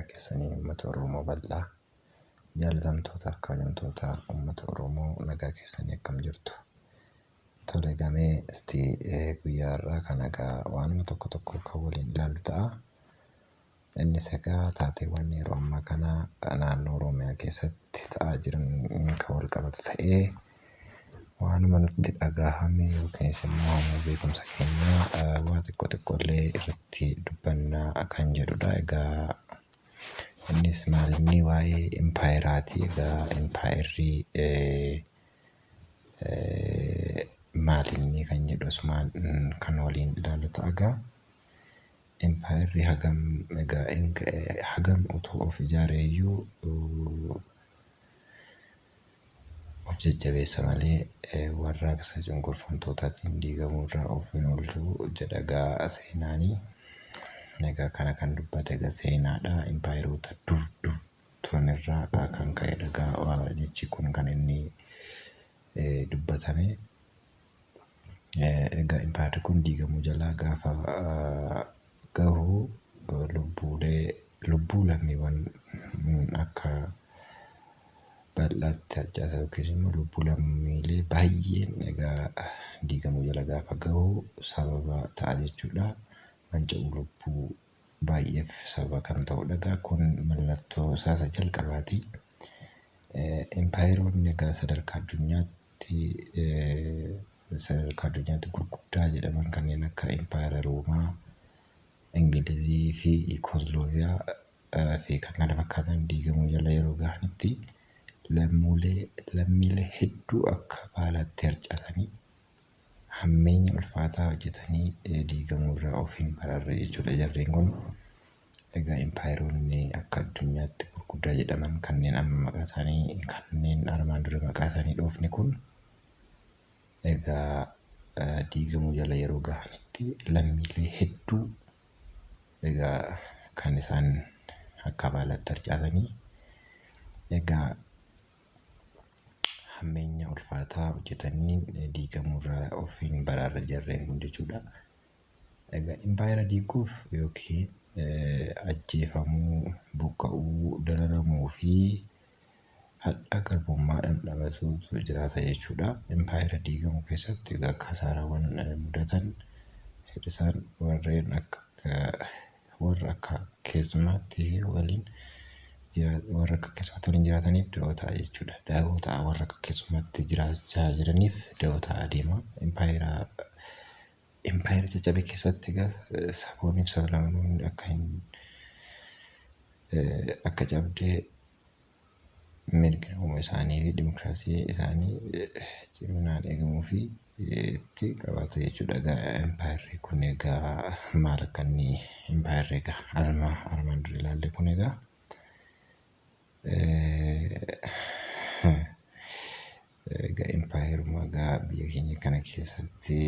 Nagaa keessanii uummata Oromoo bal'aa, jaalatamtootaaf kabajamtoota uummata Oromoo, nagaa keessanii, akkam jirtu? Tole, gamee isti guyyaa har'aa kana egaa waanuma tokko tokko kan waliin ilaallu ta'a. Innis egaa taateewwan yeroo ammaa kana naannoo Oromiyaa keessatti ta'aa jiran kan wal qabatu ta'ee, waanuma nutti dhagahame yookiinis immoo hamma beekumsa keenyaa waa xiqqoo xiqqoollee irratti dubbannaa kan jedhudha. Egaa innis maalinni waa'ee impaayeraati. Egaa impaayerri maalinni kan jedhu asumaan kan waliin ilaallu ta'a. Egaa impaayerri hagam, egaa hagam utuu of ijaareeyyuu of jajjabeessa malee warraaqsa cunqurfamtootaatiin diigamuu irraa of hin oolchu jedha egaa seenaanii. Egaa kana kan dubbate egaa seenaadha. Impaayeroota dur dur turan irraa kan ka'edha egaa jechi kun kan inni dubbatame. Egaa impaayerri kun diigamuu jalaa gaafa gahu lubbuulee lubbuu lammiiwwan akka bal'aatti harcaasa yookiin immoo lubbuu lammiilee baay'een egaa diigamuu jala gaafa gahu sababa ta'a jechuudha. Manca'uu lubbuu baay'eef sababa kan ta'udha. Egaa kun mallattoo isaa isa jalqabaati. Impaayeroonni egaa sadarkaa addunyaatti gurguddaa jedhaman kanneen akka impaayera Roomaa, Ingilizii fi Yuugoslavia fi kan kana fakkaatan diigamuu jala yeroo gahanitti lammiilee hedduu akka baalaatti harcaasanii, hammeenya ulfaataa hojjetanii diigamuu irraa of hin baraarre jechuudha jarreen kun. Egaa impaayeroonni akka addunyaatti gurguddaa jedhaman kanneen amma maqaa isaanii, kanneen armaan dura maqaa isaanii dhoofne kun, egaa diigamuu jala yeroo gahanitti lammiilee hedduu egaa kan isaan akka baalaatti harcaasanii, egaa hammeenya ulfaataa hojjetanii diigamuu irraa of hin baraarre jarreen kun jechuudha. Egaa impaayera diiguuf yookiin ajjeefamuu, buqqa'uu, dararamuu fi hadhaa garbummaa dhandhamatutu jiraata jechuudha. Impaayera diigamuu keessatti egaa kasaarawwan mudatan isaan warreen akka warra akka keessummaatti waliin warra akka keessummaatti waliin jiraataniif da'oo ta'a jechuudha. Da'oo ta'a, warra akka keessummaatti jiraachaa jiraniif da'oo ta'a deema. Impaayera caccabe keessatti egaa saboonni fi sablammoonni akka hin akka cabdee mirga uumama isaanii fi dimokiraasii isaanii ciminaan eegamuu fi itti qabaata jechuudha. Egaa impaayerri kun egaa maal akka inni impaayerri egaa armaan dura ilaalle kun egaa egaa impaayeruma egaa biyya keenya kana keessatti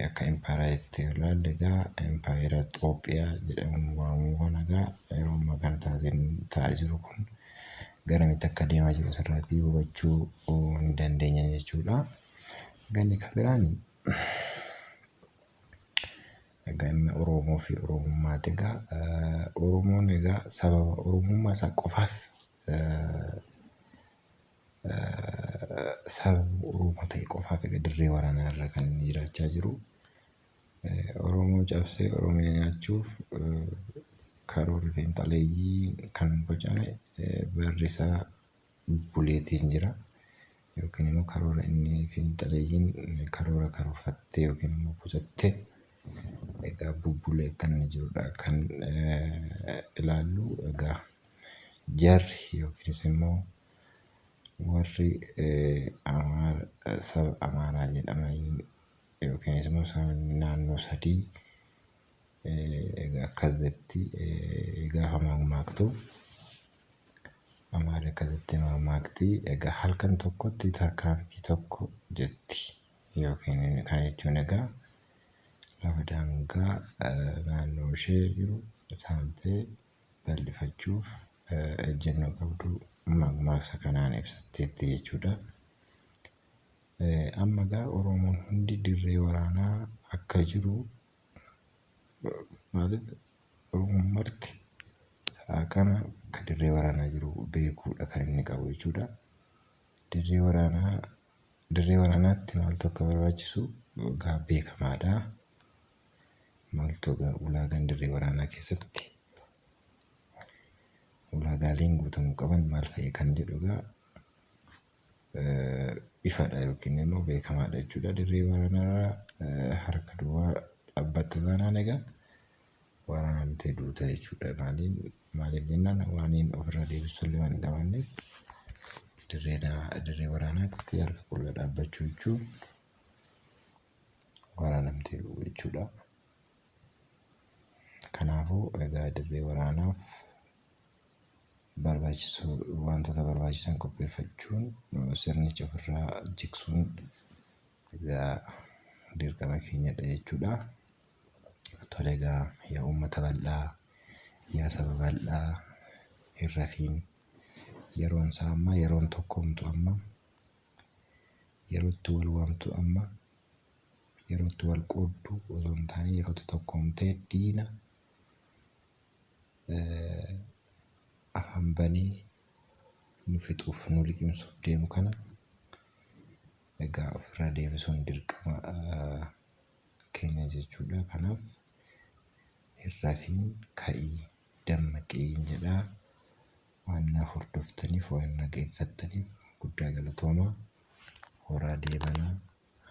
akka impaayeraatti ilaalle, egaa impaayera Itoophiyaa jedhamuun waamamu kana, egaa yeroo ammaa kana taateen ta'aa jiru kun garamitti akka deemaa jiru asirraatii hubachuu ni dandeenya jechuudha. Egaa inni kan biraan egaa inni Oromoo fi Oromummaati. Egaa Oromoon egaa sababa Oromummaa isaa qofaaf, sababa Oromoo ta'e qofaaf, egaa dirree waraanaa irra kan inni jiraachaa jiru. Oromoo cabsee Oromiyaa nyaachuuf karoorri fiinxaleeyyii kan bocame barri isaa buleetiin jira. Yookiin immoo karoora inni fiinxaleeyyiin karoora karoorfattee yookiin immoo bocattee egaa bubbulee kan inni jirudha kan ilaallu. Egaa jarri yookiinis immoo warri saba Amaaraa jedhamanii yookiinis immoo sabni naannoo sadii egaa akkas jetti gaafa mammaaktu. Amaarri akkasitti mammaakti: egaa halkan tokkotti tarkaanfii tokko jetti. Yookiin kana jechuun egaa lafa daangaa naannoo ishee jiru saamtee bal'ifachuuf ejjennoo qabdu mammaaksa kanaan ibsatteetti jechuudha. Amma egaa Oromoon hundi dirree waraanaa akka jiru, maaliif Oromoon marti sa'aatii Kana akka dirree waraanaa jiru beekuudha kan inni qabu jechuudha. Dirree waraanaa dirree waraanaatti maaltu akka barbaachisu egaa beekamaadha. Maaltu egaa ulaagaan dirree waraanaa keessatti ulaagaaleen guutamuu qaban maal fa'i kan jedhu egaa ifadha yookiin immoo beekamaadha jechuudha. Dirree waraanaarra harka duwwaa dhaabbatta taanaan egaa waraanamtee duuta jechuudha. Maaliin maaliif jennaan waaniin ofirraa deebisu illee waan hin qabaanneef dirree waraanaatti harka qullaa dhaabbachuu jechuun waraanamtee du'uu jechuudha. Kanaafuu egaa dirree waraanaaf barbaachisu wantoota barbaachisan qopheeffachuun sirnicha ofirraa jigsuun egaa dirqama keenyadha jechuudha. Tole egaa yaa uummata bal'aa, yaa saba bal'aa hin rafiin yeroon isaa amma yeroon tokkoomtu amma yeroo itti wal waamtu amma yeroo itti wal qooddu osoo hin taane yeroo itti tokkoomtee diina afaan banee nu fixuuf nu liqimsuuf deemu kana egaa ofirraa deebisuun dirqama keenya jechuudha. Kanaaf hin rafiin ka'ii dammaqii jedhaa waan na hordoftaniif waan na dhaggeeffattaniif guddaa galatoomaa horaa deebanaa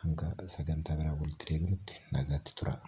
hanga sagantaa biraa walitti deebinutti nagaatti turaa.